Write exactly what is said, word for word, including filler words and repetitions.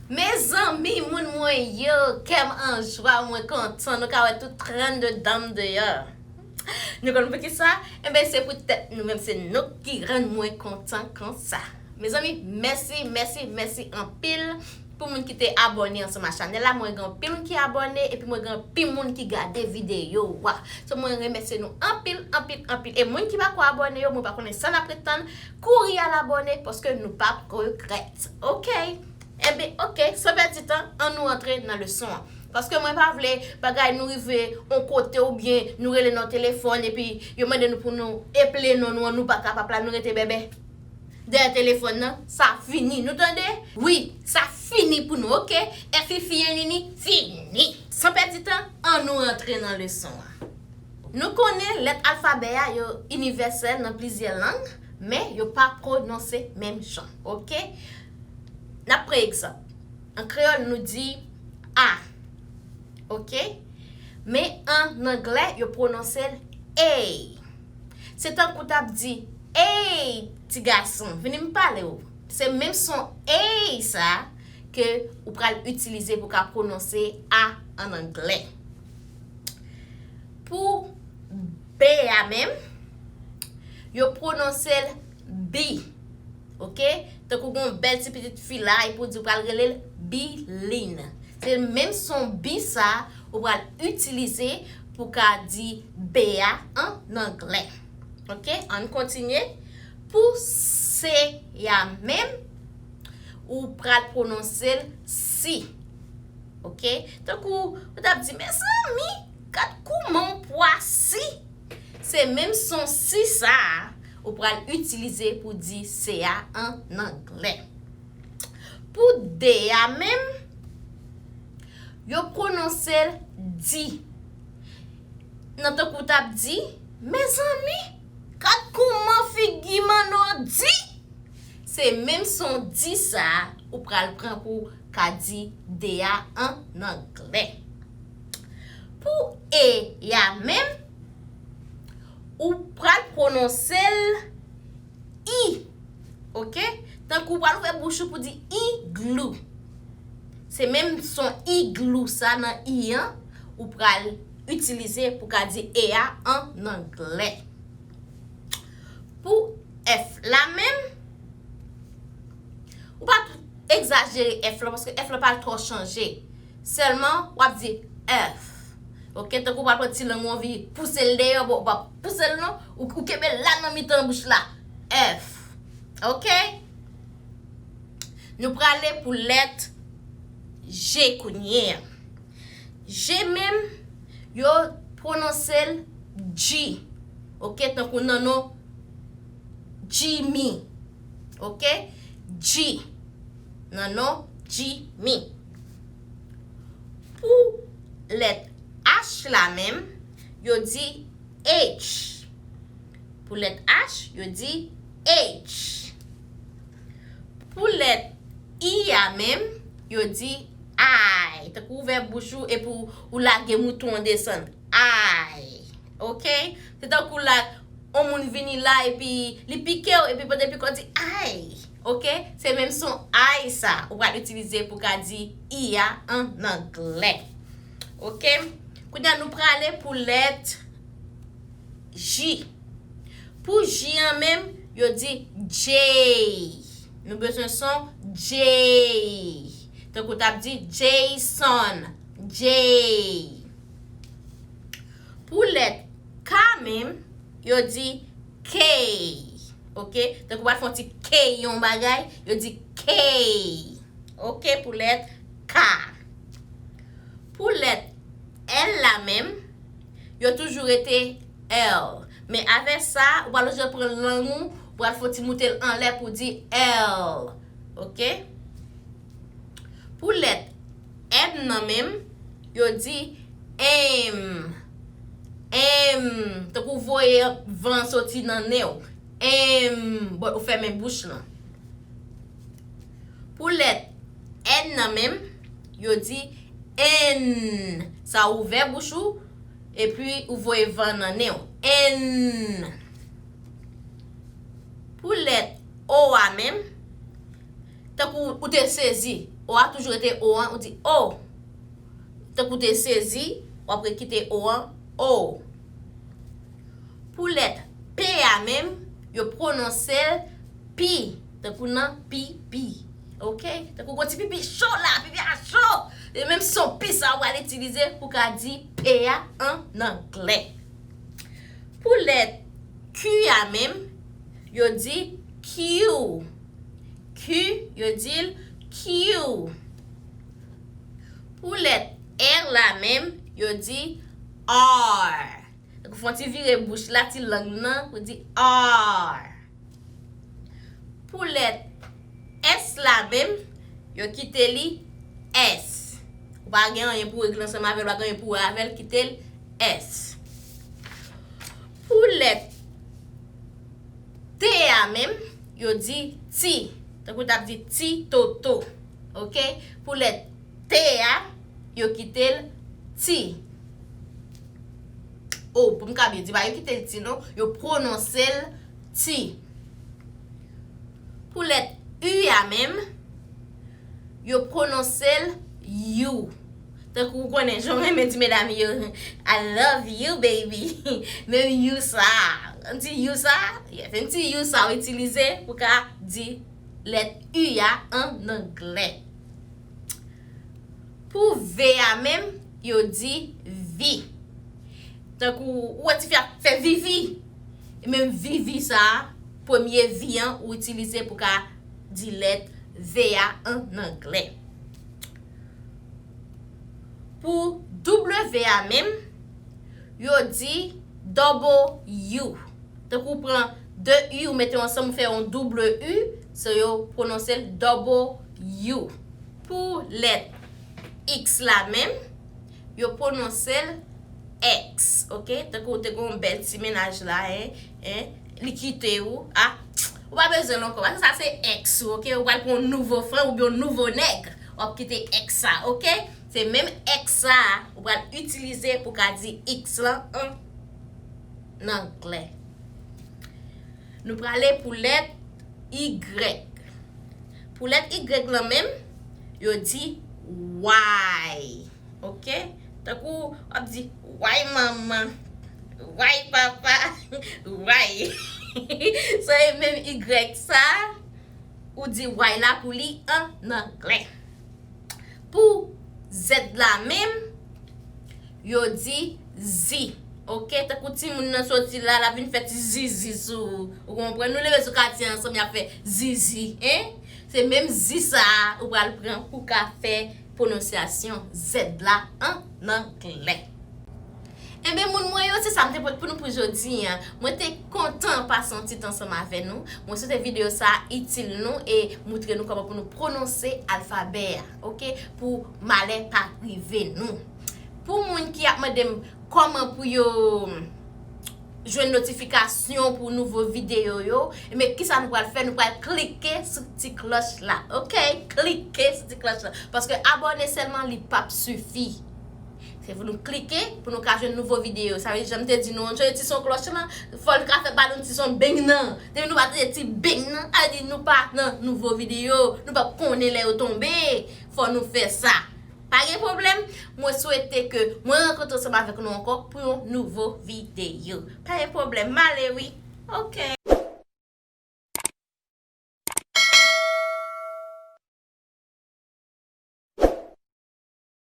Mezanmi, moun mwen yo, kè m an jwa, mwen kontan. Nou ka wè tout trannde danm deyò. Nou konn poukisa? Enben, se poutèt nou menm, se nou ki rann mwen kontan konsa. Mezanmi, mèsi, mèsi, mèsi anpil pou moun ki te abòne ansanm ak chanèl la. Mwen gen anpil moun ki abòne, epi mwen gen anpil moun ki gade videyo a. So, mwen remèsye nou anpil, anpil, anpil. E moun ki pako abòne yo, mwen pa konnen sa n ap ret tann, kouri al abòne, paske nou p ap regrèt. Oke? Enben, oke, san pèdi tan, ann nou antre nan leson an. Paske mwen pa vle bagay nou rive yon kote oubyen nou rele nan telefòn epi yo mande nou pou nou eple non nou an, nou pa kapab la, nou rete bèbè dèyè telefòn nan, sa fini, nou tande? Wi, sa fini pou nou, oke? Efi fiyen nini, fini. San pèdi tan, ann nou antre nan leson an. Nou konnen lèt alfabè a yo inivèsèl nan plizyè lang, men yo pa pwononse menm jan, oke? N ap pran egzanp. An kreyòl, nou di a, oke? Men an anglè, yo pwononse l ey. Se tankou w t ap di, ey, ti gason, vini m pale w. Se menm son ey sa ke ou pral itilize pou ka pwononse a an anglè. Pou b a menm, yo pwononse l bi. Oke? Tankou gon bèl ti pitit fi la, epi w di w pral rele l Biline. Se menm son bi sa ou pral itilize pou ka di b a an anglè. Oke? Ann kontinye. Pou c a menm, ou pral pwononse l si. Oke? Tankou ou t ap di, mezanmi, gad kouman yon pwa si. Se menm son si sa a ou pral itilize pou di c a an anglè. Pou d a menm, yo pwononse l di. Nan tankou w t ap di, mezanmi, gad kouman figi Manno di. Se menm son di sa a ou pral pran pou ka di d a an anglè. Pou e a menm, ou pral pwononse l i. Oke? Tankou w pral ouvè bouch ou pou di iglou. Se menm son iglou sa nan i an, ou pral itilize pou ka di e a an anglè. Pou f la menm, ou pa t egzajere f la, paske f la pa twò chanje. Sèlman, w ap di f. Oke, tankou w pral pran ti lang ou anvi pouse l deyò, bon, ou pa pouse l non, ou, ou kenbe l la nan mitan bouch la. F. Oke? Nou prale pou lèt G kounye a. G menm, yo pwononse l G. Oke, tankou nan non Jimmy. Oke? G. Nan non Jimmy. Pou lèt H la menm, yo di H. Pou lèt H, yo di H. Pou lèt I a menm, yo di I. Tankou w ouvè bouch ou epi w, ou lage mouton an desann. I. Oke? Se tankou la, yon moun vini la epi li pike w, epi pandan l pike w di I. Oke? Se menm son I sa, ou pral itilize pou ka di I a an anglè. Oke? Kounye a nou prale pou lèt J. Pou J an menm, yo di J. Nou bezwen son J. Tankou w t ap di Jason, J. Pou lèt K menm, yo di K. Oke? Tankou w pral fè yon ti K yon bagay, yo di K. Oke, pou lèt K. Pou lèt L la menm, yo toujou rete L. Men avè sa, ou pral oblije pran lang ou, ou pral fè yon ti moute l anlè pou di L. Oke? Pou lèt M nan menm, yo di M. M. Tankou voye van soti nan nen w. M. But ou fèmen bouch lan. Pou lèt N nan menm, yo di N. Sa ouvè bouch ou, epi ou voye van nan nen w. N. Pou lèt O a menm, tankou ou te sezi, O a toujou rete O an, ou di o. Tankou w te sezi, w ap rekite O an, o. Pou lèt P a menm, yo pwononse l pi. Tankou nan pipi. Oke? Tankou w gon ti pipi cho la, pipi a cho. E menm son pi sa w pral itilize pou ka di P a an anglè. Pou lèt Q a menm, yo di Q. Q, yo di l Q. Pou lèt R la menm, yo di R. Donk, fè yon ti vire bouch la, ti lang nan, pou di R. Pou lèt S la menm, yo kite li S. Ou pa gen anyen pou regle ansanm avè l, ou pa gen anyen pou wè avè l, kite l S. Pou lèt T a menm, yo di ti. Tankou w t ap di ti toto. Oke? Pou lèt T a, yo kite l ti. O, pou m ka byen di, pa yo kite l ti non, yo pwononse l ti. Pou lèt U a menm, yo pwononse l you. Tankou w konnen, jan w renmen di medam yo, I love you, baby. Menm you sa, yon ti you sa, yes, yon ti you sa w itilize pou ka di lèt U a an anglè. Pou V a menm, yo di vi. Tankou, ou wè tifi ap fè vivi. E menm vivi sa a, premye vi an, ou itilize pou ka di lèt V a an anglè. Pou W a menm, yo di double U. Tankou w pran de U, ou mete yo ansanm, ou fè yon double U, so yo pwononse l double U. Pou lèt X la menm, yo pwononse l X, oke? Tankou w te gen yon bèl ti mennaj la, en, en, li kite w, a, ou pa bezwen l ankò, paske sa se ex ou, oke? Ou pral pran yon nouvo fren oubyen yon nouvo nèg, w ap kite ex sa, oke? Se menm ex sa a, ou pral itilize pou ka di X lan an, an anglè. Nou prale pou lèt Y. Pou lèt Y lan menm, yo di Y. Oke? Tankou w ap di, Y manman, Y papa, Y. So, e menm Y sa, ou di Y la pou li an anglè. Pou Z la menm, yo di zi. Oke? Tankou timoun nan soti la, l ap vin fè ti zizi sou ou. Ou konprann? Nou leve sou katye ansanm, y ap fè zizi, en? Se menm zi sa a ou pral pran pou ka fè pwononsyasyon Z la an anglè. Enben, moun mwen yo, se sa m te pote pou nou pou jodi a. Mwen te kontan pase yon ti tan ansanm avè nou. Mwen swete videyo sa a itil nou e moutre nou kòman pou nou pwononse alfabè a, oke? Pou malè pa rive nou. Pou moun ki ap mande m kòman pou yo jwenn notifikasyon pou nouvo videyo yo, enben, kisa nou pral fè? Nou pral klike sou ti klòch la, oke? Klike sou ti klòch la. Paske abòne sèlman, li p ap sifi. Se pou nou klike pou nou ka jwenn nouvo videyo. Sa vle di, jan m te di nou, jwenn ti son klòch lan, fò l ka fè ba nou ti son beng nan. Depi nou pa tande ti beng nan, sa vle di nou pa nan nouvo videyo. Nou p ap konnen lè yo tonbe. Fò nou fè sa. Pa gen pwoblèm. Mwen swete ke mwen rankontre ansanm avèk nou ankò pou yon nouvo videyo. Pa gen pwoblèm. M ale wi. Oke.